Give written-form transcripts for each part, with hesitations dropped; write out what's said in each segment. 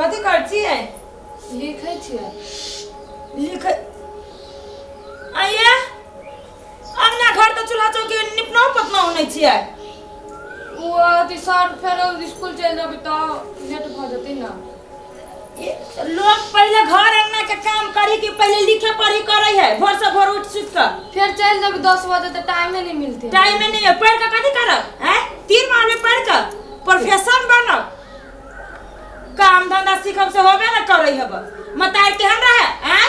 कथी करै छियै? लिखै छियै। लिखै आइए अंगना घर तऽ चूल्हा चौकी निपनो पोतनो नहि छियै। ओ अथी सर फेर स्कूल चलि जेबै तऽ लेट भऽ जेतै ने। लोग पहले घर अंगना के काम करी कि पहले लिखे पढ़ी करे है भोर से भोर उठ सुत के? फेर चलि जेबै 10 बजे तऽ टाइमे नहि मिलतै। टाइमे नहीं है। पढ़ के कथी करब हैं? तीर मारबे पढ़ के प्रोफेसर बनब, काम धंधा सीखब से होबे न करे हब। मतार केहन रहे हैं?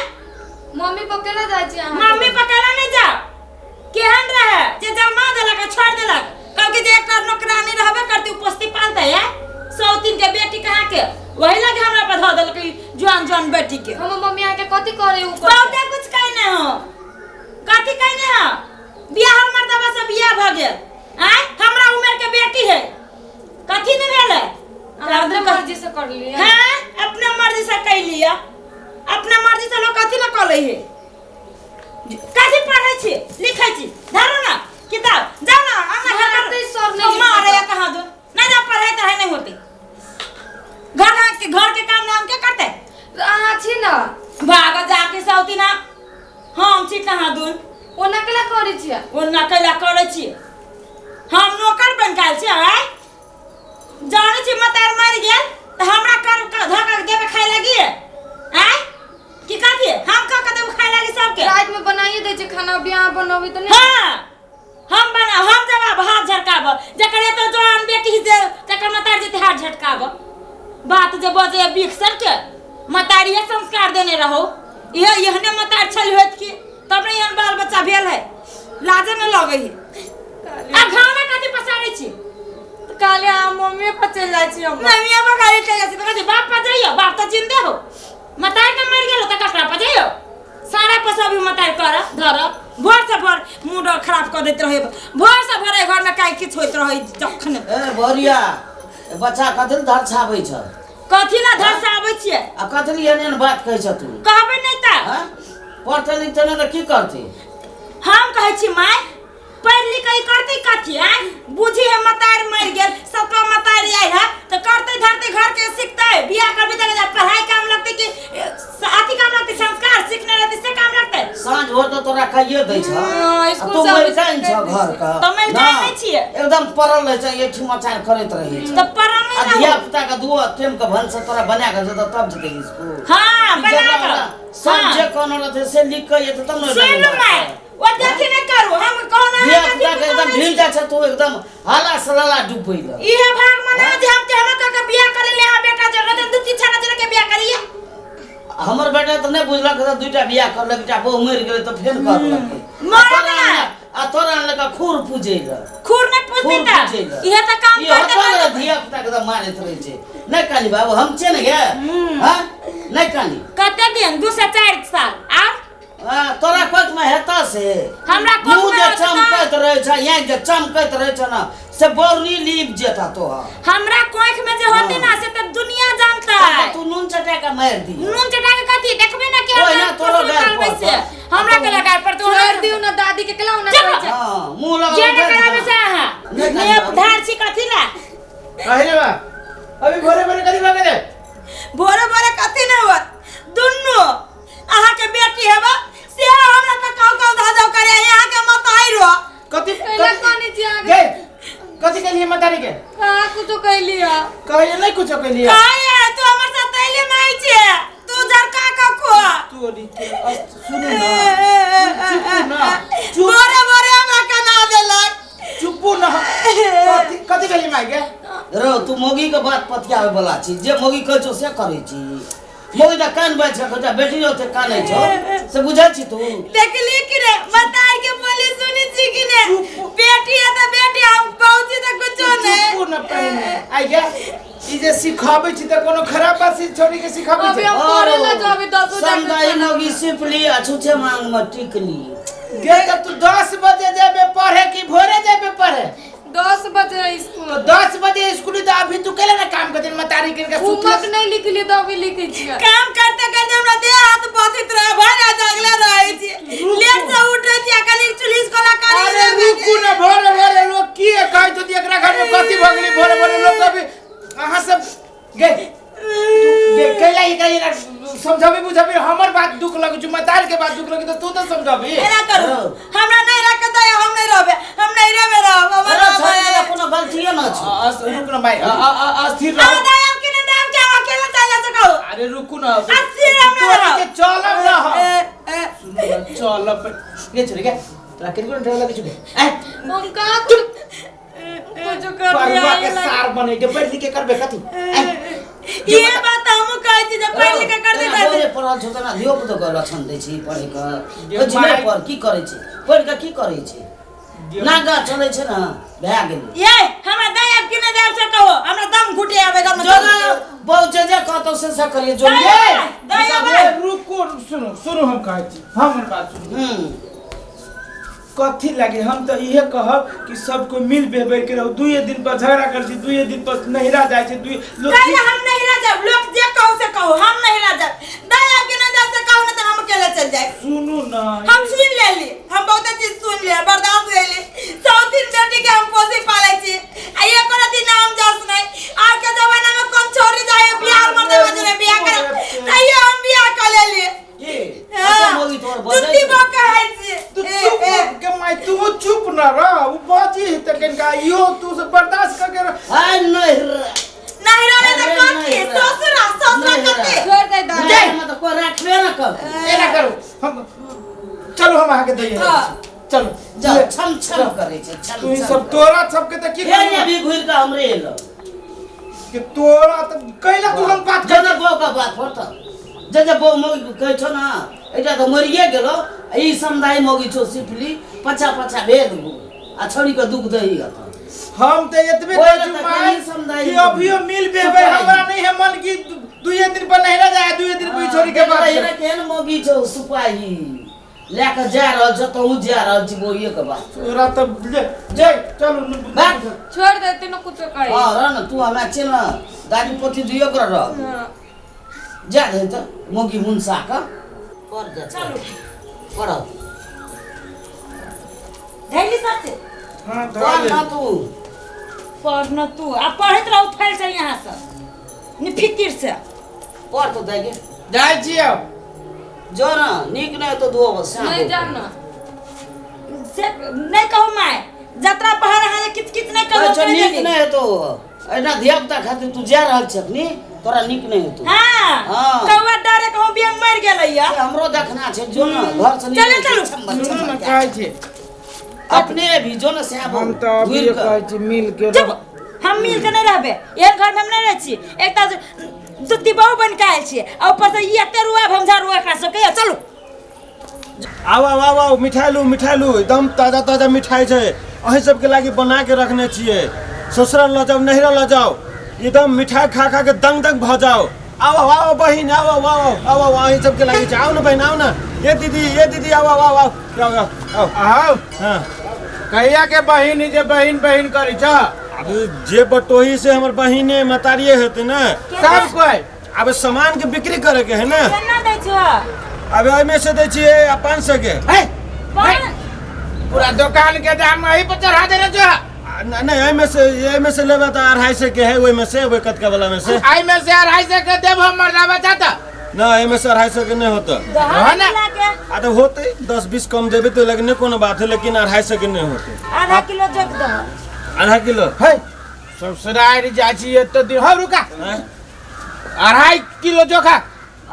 मम्मी पर केना जाइ छी अहाँ? मम्मी पर केना नहीं जा, केहन रहे जे जमा देलक आ छोड़ देलक। कहलकै जे एकर नौकरानी रहबे करती, उपस्थित पालते है सौतीन के बेटी कहाँ के, वही लगे हमरा पर धऽ देलकै जवान जवान बेटी के। हमर मम्मी अहाँके कथी करे ऊपर? बहुते कुछ कहने हो। कथी कहने हो? बियाह मर्दबा से बियाह भऽ गेल आँय, हमरा उम्र के बेटी है, कथी नहीं भेलै? अहाँ अपने मर्जी से कर लिअ। हाँ, अपने मर्जी से कर लिअ। अपने मर्जी से लोग कथी न कऽ लै है। कथी पढ़ै छी लिखै छी? धरू ना किताब, जाओ ना अंगना घर मारतै सर नहि। मारे या कहाँ दो ना जा, पढ़ाई तढ़ाई नहीं होती। घर के काम नाम के करते? तऽ अहाँ छी ने। भाग जाके सौती ना हम छी कहाँ दून। ओना केला करै छियै? ओना कैला करै छी? हम नौकर बन के आयल छी। आँय, जानै छी मतार मरि गेल तऽ हमरा कर धऽ कऽ देबै खाय लागी? आँय, की कथी हम कऽ के देबै खाय लागी सबके? राति में बनाइए दै छै खाना, अभी अहाँ बनबै तऽ नहि। हाँ, हम बना, हम जवाब हाथ झटकाब। जकर एतो जवान बेटी जे तकर मतार जेते हाथ झटकाब। बात जे बजे बीख सबके मतारिये संस्कार देने रहो। इहे एहने मतार छल होत कि तब ने एहन बाल बच्चा भेल है। लाजे ने लगे है। आ घाना कथी पसारै छी? तऽ कहलियै अहाँ मम्मीए पर चलि जाइ छी हम। मम्मीए पर गाड़ी चलि जाइ छी तऽ कहै छी बाप पर जइयो? बाप तऽ जिंदे हो, मतार के मरि गेलो तऽ ककरा पर जइयो? सारा पैसा भी मतार कर धर भोर से भोर मूड खराब कर दैत रहे। भोर से भोर घर में काहे किछु होइत रहे जखन। ए भोरिया, ए बच्चा कथी लए धरछाबै छ? कथी ला धरसाबै छियै? आ कथी लए एहन एहन बात कहै छ तू? कहबै नहि तऽ? हँ, पढ़तै लिखतै नहि तऽ की करतै? हम कहै छी माय, पढ़ि लिख के ई करतै कथी? आँय, बुझी है मतार मरि गेल, सबका मतार आइ है तऽ करतै धरतै घर के सिखतै। बियाह करबै तऽ पढ़ाई काम लगतै कि अथी काम लगतै? संस्कार सीखने रहतै से काम लगतै। साँझ भोर तऽ तोरा खाइए दै छ। हँ, आ स्कूल तू से आबै मलिकाइन छै, छ घर के। तऽ मलिकाइन नहि छियै। एकदम पड़ल रहै छ, एहिठुमा चार करैत रहै छ। तऽ पड़ल आ नहि धिया रहू। पुता के दुओ टेम के भनसा तोरा बना के देतौ तब जेतै स्कूल। हाँ, ई बना जकरा कऽ। ओकरा सब हाँ। जे कहने रहतै से लिख के एतै तब ने। सुनि लू माय, ओ देखी नहि करू हम कहना। धिया पुता के एकदम ढील जाइ छ तू, एकदम हाला सलाला डूबै ल। इहे भाग मना जे हम केहनो कऽ के बियाह करै ले। अहाँ बेटा जरूरत दू तीन छाना जरे के बियाह करिए। हमर बेटा तऽ नहि बुझलक तऽ दूटा बियाह करलक, एकटा बहु मरि गेलै तऽ फेर करलक। मरत ना। आ तोरा अनलक खुर पूजै लए। खुर नहि पूजतै खुर तऽ पूजै लए। इहे तऽ काम ई करते हटल करते धिया पुता के तऽ मारैत रहै छै। नहि कानी बाबू, हम छियै ने गे। हँ, नहि कानी। कते दिन? 2 से 4 साल आर आ, तोरा कोख में हेता से हमरा कोख मुँह में जे होतै तऽ- चमकैत रहै छै, आँखि जे चमकैत रहै छै ने, से बौरनी लीप जेता तोहर। हमरा कोख में जे होते ना से तऽ दुनिया जानता। तब तू नून चटा के मारि दी। नून चटा के कथी देखबे ना कि ओहिना हमरा तोरो पसंद गारि करबै पड़तौ। से हमरा के लगा पर तू छोड़ि दियौ ने दादी के, केला ओना चुप। कहै छै? हाँ, मुँह लगा जे ना कराबे से अहाँ नहि ने कराबे। धार छी कथी ला? कहे रे बा, अभी भोरे भोरे कथी भऽ गेलै? भोरे भोरे कथी ने हुआ, दुनू अहाँ के बेटी हेबा से हमरा तऽ कहू कहू धऽ जाउ करे अहाँ के मत आई रो। कथी? कैला कहने छी अहाँके? गे, कथी कहलियै मतारी के? कहाँ कुछो कहलियै? कहलियै नहि कुछो कहलियै। काहे तू हमर साथ अइले नहि छे? तू झरका के खो। तोरी के सुनू ना, चुपू ना, चुप। भोरे भोरे हमरा कना देलक। चुपू ना। कथी कथी कहलियै माय के? रौ, तू मौगी के बात पतियाबै वाला छी? जे मौगी कहै छौ से करै छी। मौगी तऽ कान बाजि छौ, कहै छौ, बेटी ओते कानै छौ से बुझै छी तू? देखली कि ने मतार के बोली सुनी छी कि ने? बेटी है तऽ बेटी, हम पहुंची तऽ कुछो नहीं। चुपू ना पहिने। आइ गे, ई जे सिखाबै छी तऽ कोनो खराब बात से छोड़ी के सिखाबै अभी छै? हम पढ़े ला जाबे 10 बजे। समदाई मौगी सिपली आ छुछे मांग में टिकली। गे, तऽ तू 10 बजे जेबे पढ़े कि भोरे जेबे पढ़े? 10 बजे स्कूल। तो 10 बजे स्कूल तऽ अभी तू केला ना काम करते मतारी किनका होमवर्क सुतले? नहीं लिखली तऽ अभी लिखै छियै। काम करते करते हमरा देह हाथ बथैत रहे, भरि रात जागले रहै छी, लेट से उठै छी आ खाली चुल्हिस कोला करी। अरे रुकू ना, भोरे भोरे लोग की कहै छथि, एकरा घर में कथी भऽ गेलै? भोरे भोरे लोग अभी अहाँ सब गे तू गे समझाबी बुझाबी हमर बात दुख लगै छै मतार के बात दुख लगै त तू त समझाबी एना करू हमरा नहीं रख दे हम नहीं रहबे हम नहीं रहबे रहब हमर अरे छोड़ी देला कोनो गलतिये न छौ रुक न माई अस्थिर रह हम दायम के नहीं दाम के हम अकेला चल जा सको अरे रुकू न अस्थिर हम नहीं तोरा के रहब चलब न हम। ए, ए, सुनू न चलब गे छोरी गे तोरा के कोन ठेला लगै छौ गे ऐ हम कहाँ कुछ कुछ कर पढ़ुआ के लिया सार बने के पढ़ लिख के करबे कथी ऐ ये बात हम कहै छी जे पढ़ लिख के कर दे तेना बोले पढ़ल छौ तेना धियो पुतो के लक्षण दै छी पढ़े के कहै छी नहि पढ़ की करै छी पढ़ि के की करै छी नागा चलै छै ने भए गेलै ये हमरा दे आब कि नहीं देब से कहो हमरा दम घुटे आबे घर में जो ना बहु जे जे कहतौ से से करिए जो दे दे आबे रुको सुनू सुनू हम कहै छी हमर बात सुनू हम्म कथी लागे हम तो इहे कहब कि सब कोई मिल बेहबर के रहो दुए दिन पर झगड़ा कर छी दुए दिन पर नहिरा जाइ छै दुए लोग कहे हम नहीं रह जाब लोग जे कहो से कहो हम नहीं रह जाब दे आब कि नहीं देब से कहो ना तो हम अकेले चल जाए सुनू ना हम सुन लेली हम बहुत चीज सुन ले बर्दाश्त लेली 100 दिन बेटी के हम पोसी पाले छी आ एको दिन हम जस नहीं आज के जमाना में कौन छोरी जाए बियाह मर्दे बजने बियाह कर तैयो हम बियाह कर लेली के अच्छा मौगी तोहर बजै जुत्ती छै। बो कहै छी तू ए, चुप ए। के माय तू चुप न रह उ बजी है त कनका इहो तू से बर्दाश्त करके रह आइ नहि रे नहीं रहले अरे त कथी नहीं रे। ससुरा ससुरा नहीं रे। कथी छोड़ दे दादी नहि हमरा तऽ कोइ राखबे न करतौ एना करू हम चलू हम अहाँके दैए हाँ। चलू जा छम छम करै छै छम तू ई छम सब तोरा सबके त की फेर करू अभी घुरि कऽ हमरे एलो कि तोरा त कैला तू हम बात जो न बहू के बात होत जे जे बहू मौगी कहै छौ न एकटा तऽ मरिए गेलो आ ई समुदाय मौगी छौ सिपली पछा पछा भेद गो आ छोड़ी के दुख दही अत हम त एतबे ओहि कहै लए छी तऽ माय कनी समुदाय कि अभियो मिल बेबै हमरा नहीं है मन कि दुए दिन पर नहिरा जाए दुए दिन पर ई छोरी के बात हेरा केहन मौगी छौ सुपाही लए कऽ जा रहल छौ तहूँ जा रहल छी बौए के बात तोरा त ले जय चलू बात छोड़ देते ना कुछ कहे हँ रह न तू हमरा छियै न दादी पोती दुइयो गोरा रह हाँ। जा दे तऽ मौगी मुनसा कऽ पढ़ जा चलू पढ़ धैली सबसे हां पढ़ न तू पढ़ न तू आ पढ़ैत रहू फैल से यहाँ से नि फिकिर से पढ़ तऽ दैके जाइ छी अब जो न नीक नहि हेतौ धोब नहीं जाना से नहीं कहू माय जतरा पढ़ रहा है किच किच नहीं कहू अच्छा नीक नहि हेतौ एना धिया पुता खातिर तू जा रहल छक नी तोरा नीक नहि हेतौ हाँ हाँ। कौआ डरे कहूँ बियंग मर गेलै या से हमरो देखना छै जो न घर से चलू, चलू। सुनू न कहै छी अपने भी जो न सएह हम त अभियो कहै छी मिल के चुप हम मिल के नहीं रहबे एहन घर में हम नहीं रहै छी एक तऽ जुत्ती बहु बन के आयल छियै आ ऊपर से ई एते रुआ भमझा रुआ एकरा सबके चलू आउ आउ आउ आउ मिठाइ लू मिठाइ लू एकदम ताजा ताजा मिठाइ छै अहीं सबके लागि बना के रखने छियै ससुराल लऽ जाउ नैहरा लऽ जाउ एकदम मिठाइ खा खा के दंग दंग भऽ जाउ आउ आउ आउ बहिन आउ आउ आउ आउ आउ अहीं सबके लागि छै आउ ने बहिन आउ ने ये दीदी ये दीदी आउ आउ आउ आउ आउ आउ आउ आउ हाँ कहिया के बहिन जे बहिन बहिन करै छ अब जे बटोही से हमर बहिने मतारिये हेतै ने सब कोई अब सामान के बिक्री करे के है ने केना दै छौ अब एहिमे से दै छियै 500 के हे पूरा दुकान के दाम अही पर चढ़ा देने छो नहीं नहीं एहिमे से लेबै तऽ 250 के है ओहिमे से ओहि कतका वाला में से आई में से 250 के देब हम मर्दावा चाहता ना एहिमे से 250 के नहीं होता दहा ना। मिला के आ तऽ होतै 10-20 कम देबै तो लेकिन नहि कोनो बात है लेकिन 250 के नहीं होतै आधा किलो जोख दह आधा किलो है ससुराल जाइ छी एते दिन हौ रुका आँय? 2.5 किलो जोखा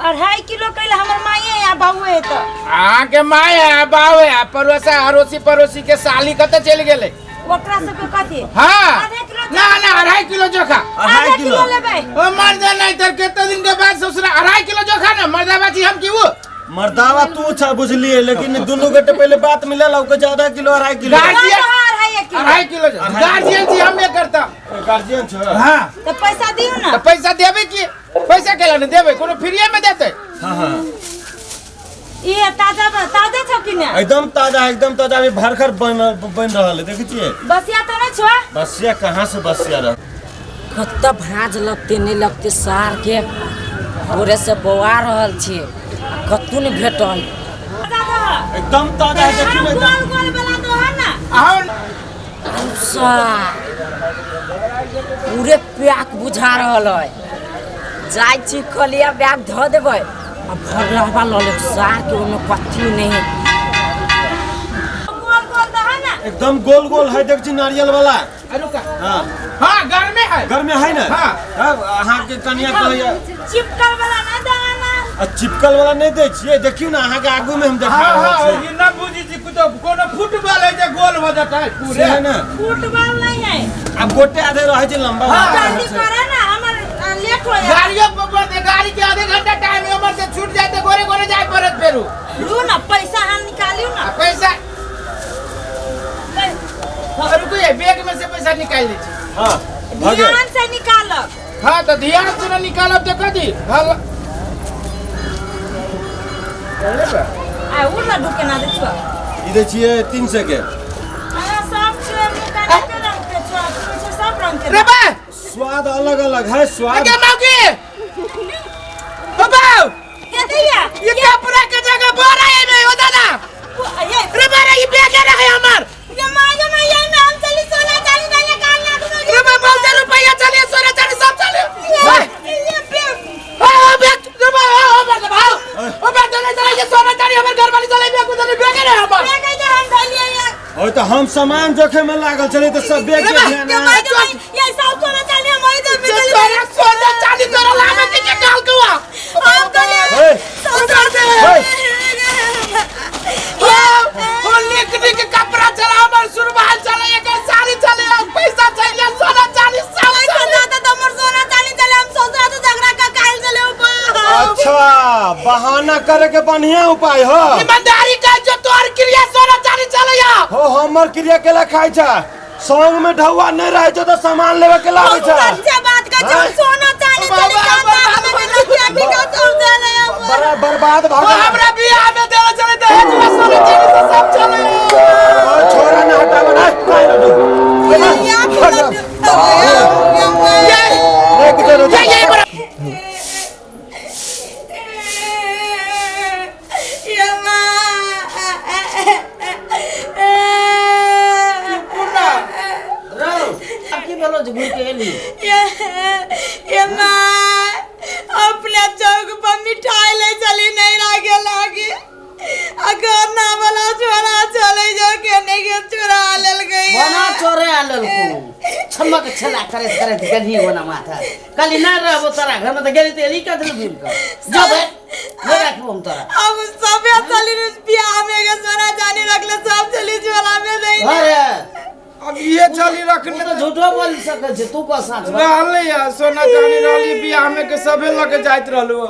2.5 किलो कैला हमर माये आ बाबुए तऽ अहाँके माय है बाप है पड़ोसा अड़ोसी पड़ोसी के साली कतऽ चलि गेलै ओकरा सबके कथी हाँ आधा किलो ना ना 2.5 किलो जोखा अढ़ाई आधा किलो किलो लेबै ओ मर्दा नहीं तर कितने दिन के बाद ससुरा 2.5 किलो जोखा ना मर्दावा छी हम की वो मर्दावा तू छा बुझलिए लेकिन दुनू गोटे पहले बात मिलल ओके ज्यादा किलो 2.5 किलो गार्जियन अढ़ाई किलो 2.5 किलो गार्जियन छी हम ये करता गार्जियन छ हाँ तऽ पैसा दियौ ने तो पैसा देबे की पैसा केला नहीं देबे कोनो फ्रीए में देते हाँ हाँ ई ताजा ताजा छौ कि ने एकदम ताजा एकदम ताजा अभी भरखर बन बन रहल है देखै छियै बसिया तऽ नहि छौ बसिया कहाँ से बसिया रह कतऽ भाँज लगते नहि लगते सारके भोरे से बौआ रहल छी कतहु नहि भेटल ताजा दह एकदम ताजा है देखी ने गोल गोल वाला दह ना आओ सार पूरे पैक बुझा रहल है जाइ छी खलिया बैग धऽ देबै आ भरलहबा लऽ लेब सार के ओहिमे कथी नहि है। गोल गोल दहा ना। एकदम गोल गोल है, देख छी नारियल वाला। रुका। हाँ। हाँ, घर में है। घर में है ना? हाँ। हाँ, अहाँके कनिया कहैया। चिपकल वाला ना दहा ना। आ चिपकल वाला नहि दै छियै, देखियौ ने अहाँके आगू में हम देखा हाँ रहल हाँ छी। ई ना बुझी छी कुतो कोनो फुटबॉल है जे गोल हो जाता है से पूरे। है ना? फुटबॉल नहीं है। आब गोटे आधे रहै छै लंबा। हाँ। जल्दी करे ना, हमर लेट हो जाए। गाड़ियों पर दे, गाड़ी के आधे घंटा टाइम है, उमर से छूट जाए तो गोरे गोरे जाए पड़त फेरू। लू ना पैसा, हम निकालियो ना। आ पैसा रुको, ये बैग में से पैसा निकाल लीजिए। हाँ, भऽ गेल। ध्यान से निकालब। हाँ तो ध्यान से ना निकालब तो कथी हल अरे बा। आ उ लड्डू केना दै छौ? ई दै छियै 300 के। आ सब के मुका के रंग के छौ, छै सब रंग के। रे बा। स्वाद अलग अलग है स्वाद। के मौगी बाबा के दैया? ये कपड़ा के जगह बोरा है में ओ दादा। ये रे बा रे, ये बैग है हमर। ये मां ये मां ये में हम चली सोना चांदी नहीं कान लाग में। रे बा बहुत रुपया चले, सोना चांदी सब चले। ये बैग। हां बैग रे बा, हां बा भाव ओ बा चले चले, ये सोना चांदी हमर घर वाली चले, बैग उधर बैग है हमर। बैग है हम धलिए ये। ओ तो हम सामान जोखे में लागल छलै तऽ सब बैग के ध्यान। ये मां ये मां ये सब सोना चांदी हम ओइ दे जे तोरा सोना चांदी तोरा लामे के के डाल के हुआ हम कहलिए। ए, सब ए, ओ निक निक कपड़ा चला हमर, सुरमाल चले, एकर साड़ी चले, पैसा चले, सोना चांदी सब चले। तो हमर सोना चांदी चले, हम सोच रहा तो झगड़ा का काल चले ऊपर। अच्छा, बहाना करे के बढ़िया उपाय हो। ईमानदारी का जो तोर क्रिया सोना चांदी चले या। हो हमर क्रिया केला खाइ छै, संग में ढौआ नहीं रहे छै तऽ सामान लेवे के लागे छै। सच्चा बात का जो हाँ? सोना चांदी चले बाबा, कान लाग में नथिया की का सब चले हम। बड़ा बर्बाद ओ भऽ गेल। हमरा बियाह में देले चले दहेज में सोना चांदी से सब चले। ओ छोरा ना हटाबो ना काहे लड्डू। या लड्डू ये नहीं कुछ ये ये बड़ा ये मां रौ आब की भेलो जे घुरि के एली? ये मां अपना चौक पर मिठाई ले चली नहीं लागे लागे अगर ना वाला छोरा चले जो के नहीं के चुरा लेल गई। बना चोरे आलल को छमक छला करैत करैत गेलही ओना माथा कहली ना रहबो तोरा घर में तऽ गेली तऽ एली कथी घुरि कऽ जबै नहि राखबो हम तोरा। अब सबे चली बियाह में के सोना चांदी रखले सब चली झोला में दे। अरे अब ये चली रखने तू तऽ झूठो बोल सकै छै, तू कह साँच बा। रहले या सोना चांदी रहली बियाह में के सबे लके जाइत रहलू।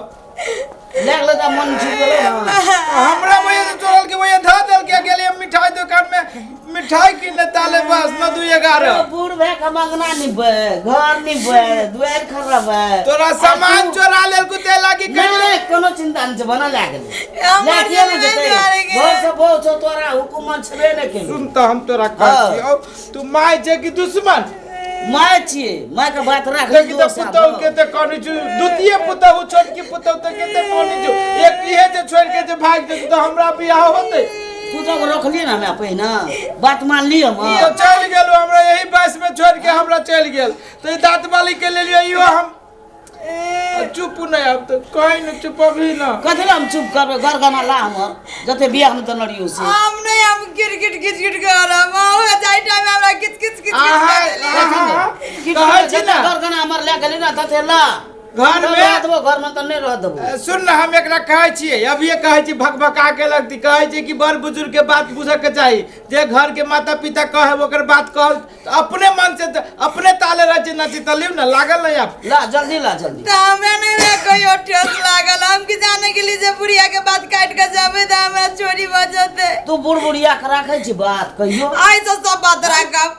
लए गेलै तऽ मन छुटि गेलौ ने। हमरा वही से चोरल के वही धऽ देल के गेलिए मिठाई दुकान में मिठाई किनले ताले बस न 2 11। बूढ़ भए के मंगना निपे, घर निपे, दुआरि खराब है। तोरा सामान चोरा लेल कुते लागी। नहि कोनो चिंता नहि छै, बना लए गेलै। हमर लए किए नहि जमीन जेतै? दुआरे के। घर से बहु छौ, तोरा हुकुमत छेबे नहि केलौ। सुन तऽ हम तोरा कहै हाँ। छियौ, तू माय छै कि दुश्मन? माय छियै, माय के बात राख। देखी तऽ पुतहु के तऽ कहने छु, द्वितीय पुतहु, छोटकी पुतहु तऽ कते कहने छु, एक इहे जे छोड़ि के जे भागि जेतै तऽ हमरा बियाह होतै? पुतहु के रखलियै ने हमे पहिने, बात मानली हम। तऽ चलि गेल हमरा यही बस में छोड़ि के हमरा चलि गेल तऽ ई दाँत वाली के लेलियै इहो हम चुप नहि आब तऽ कहीं नहि चुप अभी ना। कथी लए हम चुप करबै? गरगना ला हमर जते बियाह हम तऽ नरियो से हम नहीं, हम गिर गिर गिर करब हो जाय टाइम हमरा किच किच किच। आहा, आहा, कहै छी ना। गरगना हमर लए गेली ना तते ला घर में रह देबो, घर में तऽ नहि रह देबो। सुन ना, हम एकरा कहै छियै, अभिये कहै छी, भकभका के लगती कहै छै कि बड़ बुजुर्ग के बात बुझऽ के चाही, जे घर के माता पिता कहे ओकर बात कहल तऽ अपने मन से तऽ अपने ताले रहै छै नची तऽ लिउ ना लागल नहीं आप। ला जल्दी, ला जल्दी। तऽ हमरा नहीं रे कहियो ठेस लागल, हम की जाने गेली जे बुढ़िया के बात काट के जाबे तऽ हमरा चोरी भऽ जेतै। तू बुढ़ बुढ़िया के राखै छी बात कहियो? आइ से सब बात राखब,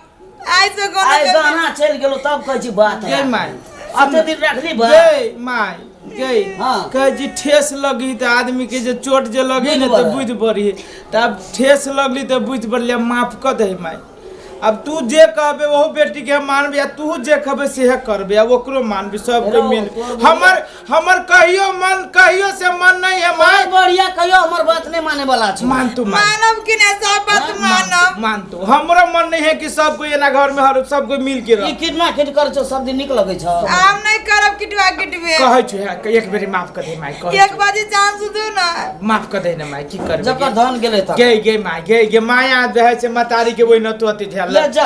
आइ से कोनो आइ गहना चलि गेलो तब कहै छी बात। गे माय। अते दिन रखली बात। गे माय गे। हाँ। कहै छी ठेस लगी तऽ आदमी के जे चोट जे लगी ने बुझि तऽ पड़ै। बुझि पड़ी, तऽ आब ठेस लगली तऽ बुझि पड़ली, आब माफ कऽ दही माय, अब तू जे कहबे ओहो बेटी के हम मानबे आ तू जे कहबे सेहे करबे आ ओकरो मानबे सबके हेलो, मिल तोर हमर हमर कहियो मन कहियो से मन नहीं है माय माय बढ़िया कहियो हमर बात नहीं माने वाला छौ मान तू मान मानब कि नहीं सब बात मानब मान तू हमरो मन नहीं है कि सब कोई एना घर में हर सब कोई मिल के ई रह कितना किट कर छौ सब दिन नीक लगै छौ हम नहीं करब किटवा किटवे कहै छु हे, एक बेरी माफ कर दे माय कहै एक बाजी चांस दू ना छु। माफ कर दे ना माय की करबे जकर धन गेलै तकर गे गे माय गे गे माया रहै छै मतारी के ओहि न तो अति झेल ले जा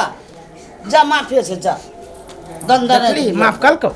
जा माफे छै जा दन दन माफ कल को।